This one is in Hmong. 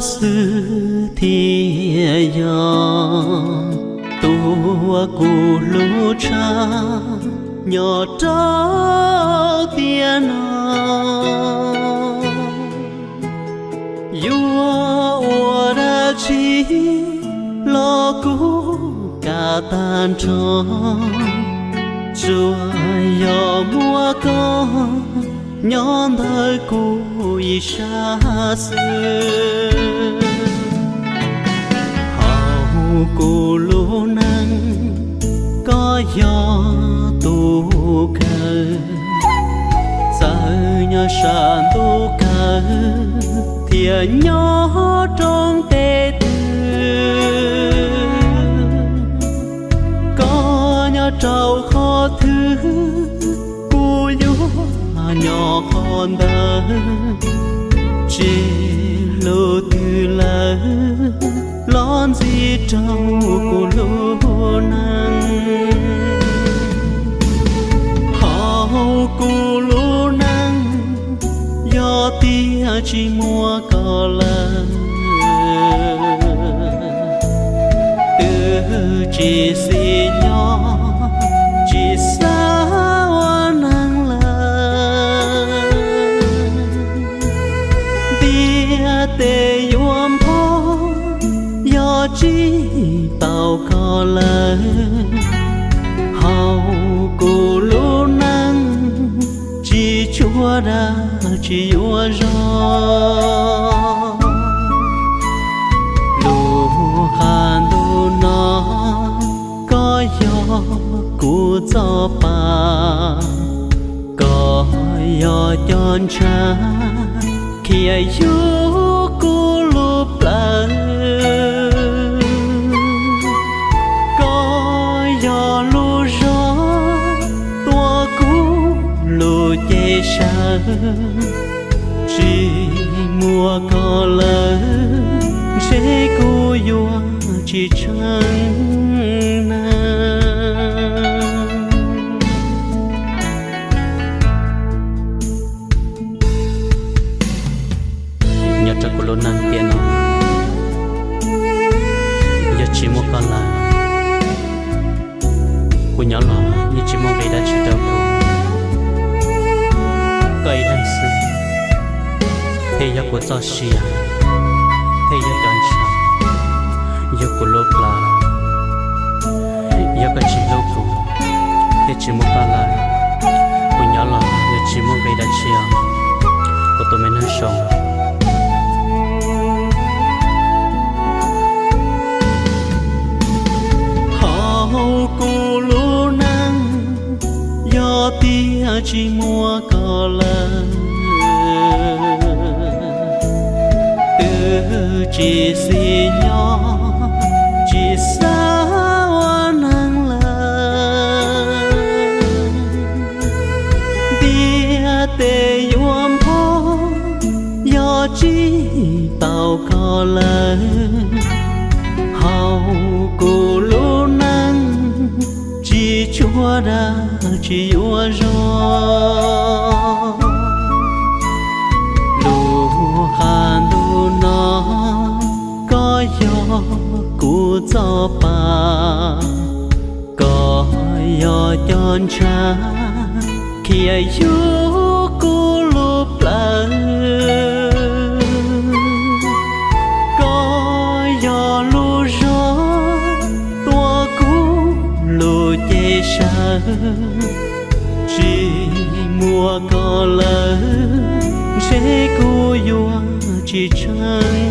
xwb thiaj yog tus uas kuv hlub tshaj nyob rau tiam no. Yuav ua dab tsi los kuv kam tag nrho, tsuas yog muaj koj nyob ntawm kuv ib sab xwb. Hauv kuv lub neej koj yog tus kawg, txawm nyob sab ntuj kawg thiab nyob roob teb twg, koj nyob rau qhov twg kuv yuav nyob qhov ntawd. Tsis lub twg lawm los ntxiv rau kuv lub neej. Hauv kuv lub neej yog tias tsis muaj koj lawm, twb tsis xis nyob tsis xav ua neeg lawm. Ntiaj teb yuav npog yog tsis tau koj lawm. Hauv kuv lub neej tsis tshua dag tsis yuav zog. Lub qab ntuj no koj yog kuv txoj pa, koj yog cov ntshav khiav yug kuv lub plawv. Koj yog lub zog tuav kuv lub cev saw, tsis muaj koj lawm ntshe kuv yuav tsis tsheej neeg. Nyob rau kuv lub neej tiam no, yog tsis muaj koj lawm, kuv nyob los yeej tsis muaj nqis dab tsi rau kuv. Koj ib leeg xwb thiaj yog kuv txoj sia, thiaj yog cov ntshav yug kuv lub plawv. Yog koj tsis hlub kuv, thiaj tsis muaj koj lawm, kuv nyob los yeej tsis muaj nqis dab tsi os, kuv tus me neeg zoo. Hauv kuv lub neej yog tias tsis muaj koj lawm, twb tsis xis nyob tsis xav ua neeg lawm. Ntiaj teb yuav npog yog tsis tau koj lawm. Hauv kuv lub neej tsis tshua dag tsis yuav zog. Lub qab ntuj no koj yog kuv txoj pa, koj yog cov ntshav khiav yug kuv lub plawv. Koj yog lub zog tuav kuv lub cev saw, tsis muaj koj lawm ntshe kuv yuav tsis tsheej